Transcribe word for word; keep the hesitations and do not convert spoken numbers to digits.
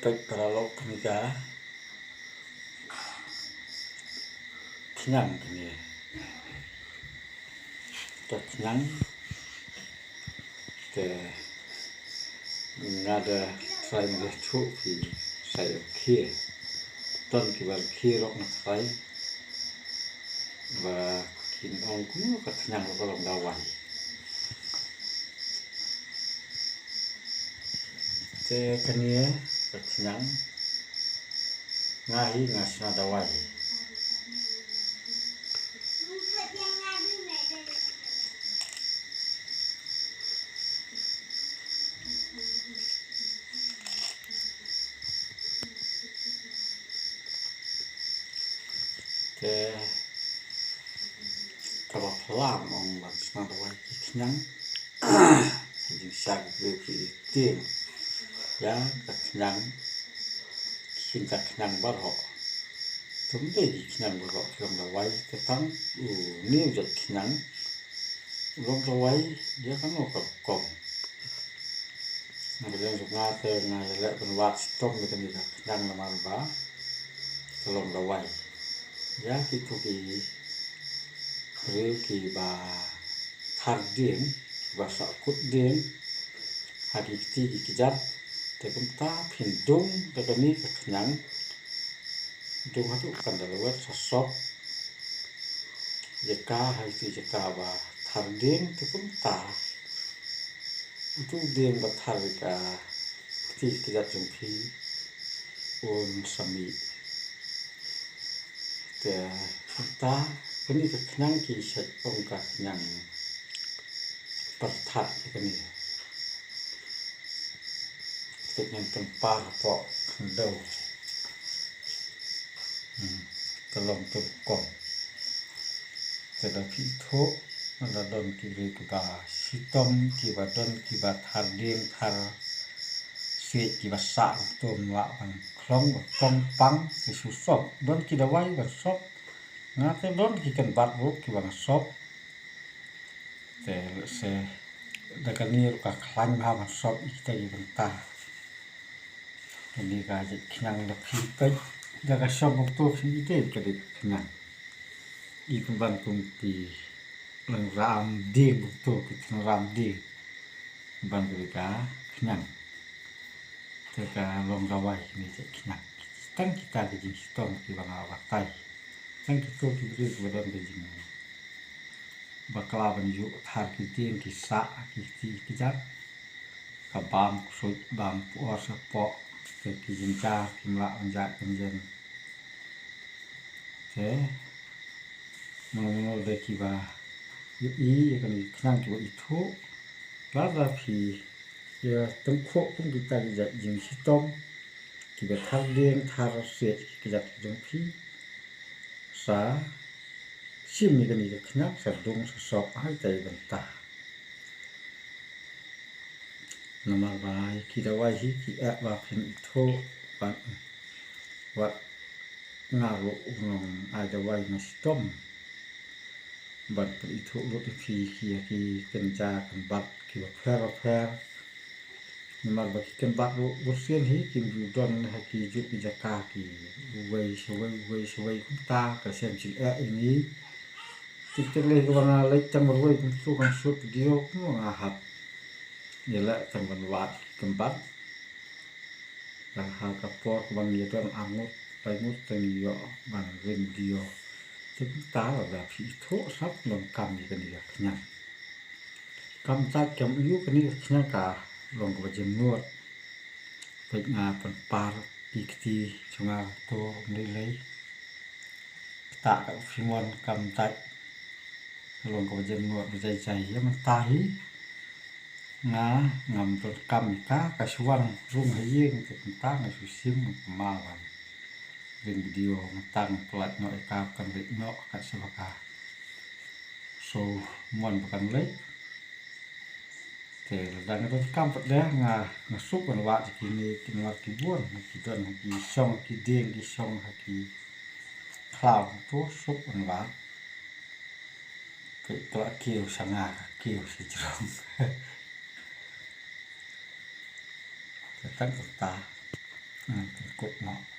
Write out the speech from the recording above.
Peit paralok, kane ka khñiang, kane ka khñiang. Te nga da trai, nga da chuh phi sa ïa khie. Don kiba khie ruh na trai ba kin ong kumno ka khñiang ruh ka long dawai. Te kane ka khñiang nga hi nga shna dawai hi. Te kaba phylla ong ban shna dawai ki khñiang. Jingshisha ki briew ki tieng ïa ka khñiang, ki khñiang, ka khñiang baroh. Ym dei ki khñiang baroh ki long dawai, te tang une u jait khñiang u long dawai ïa kano ka rukom. Nga, ka liang jong nga te nga ïaleh ban wad shitom ïa kane ka khñiang namar ba ka long dawai ïa kito ki briew kiba thar dieng, kiba sah kut dieng ha ki kti ki kjat. Te kumta phin dung da kane ka khñiang, dung haduh kan da lwet sa sop ïa ka ha kito ki jaka ba thar dieng. Te kumta uto u dieng ba thar ïa ka kti ki kjat jong phi un sa mih. Te kumta kane ka khñiang ki shait ong ka khñiang pyrthat ïa kane. Te ngan pynpar hapoh khyndew. Hmm, ka long te rukom. Te lada phi ithuh, lada don ki briew kiba shitom, kiba don kiba thar dieng thar siej, kiba sah ruh, ym lah ban khlong, ba tong pang, te shu sop. Don ki dawai ban sop. Nga te don ki kynbat ruh kiba nga sop. Te lehse da kane ruh ka khlaiñ bha ban sop ïa kita ki bynta. Kane ka jait khñiang, da phi peit da ka shong kumto phi ïohi te ka dei ka khñiang. I pynban kum ki lyngram dieng kumto, ki lyngram dieng. Pynban ka dei ka khñiang. Te ka long dawai kane ka jait khñiang. Tang kita ki jingshitom kiba nga batai. Tang kito ki briew kiba don ka jing bakla ban ïuh thar ki dieng, ki sah ki kti ki kjat. Ka bam ksuid, bam por shapoh, te ki jynjar kim lah ban jah kynjen. Te mano mano de kiba ïohi ïa kane ka khñiang, kiba ithuh, lada phi ïa tyngkhuh kum kita ki jait jingshitom kiba thar dieng thar siej ki kjat ki jong phi, sa shim ïa kane ka khñiang, sa dung sa sop ha ita i bynta. Namar ba ïa ki dawai hi ki eh ba phin ithuh, ban, wat nga ruh u nongai dawai nga shitom ban pynithuh lut ïa phi ïa ki kynja kynbat kiba pher bapher. Namar ba ki kynbat ruh bunsien hi kim ju don ha ki juh ki jaka, kiwei shawei, uwei shawei, kumta ka shem jingeh ïa ngi. Te te lei kaba nga leit tang marwei kumtu ban shoot video, kumno nga hap ïaleh tang ban wad ki kynbat. Te ha ka por kaba ngi ïadon ar ngut, lai ngut te ngi ïoh ban ring video. Te kumta lada phi ithuh, sngewbha donkam ïa kane ka khñiang. Kam jait kam aiu kane ka khñiang, ka long kaba jemnud. Peit nga pynpar ki kti jong nga to, ym lei lei. Kata ka phi mon, kam jait, ka long kaba jemnud ba jai jai. Ïa mynta hi nga ngam donkam ïa ka, ka shu wan rung ha ïing, te mynta nga shu shim, nga kynmaw ban ring video, mynta nga pynlait noh ïa ka, kan leit noh kat shaba ka shu mon ba kan leit. Te lada nga donkam pat de nga, nga suk ban wad ïa kine, kin wad ki bun, ha ki don, ha ki shong, ha ki dieng, ki shong, ha ki khlaw, to suk ban wad. Peit ka la kiew sha nga, ka kiew sha jrong. Te tang kata nga Kate.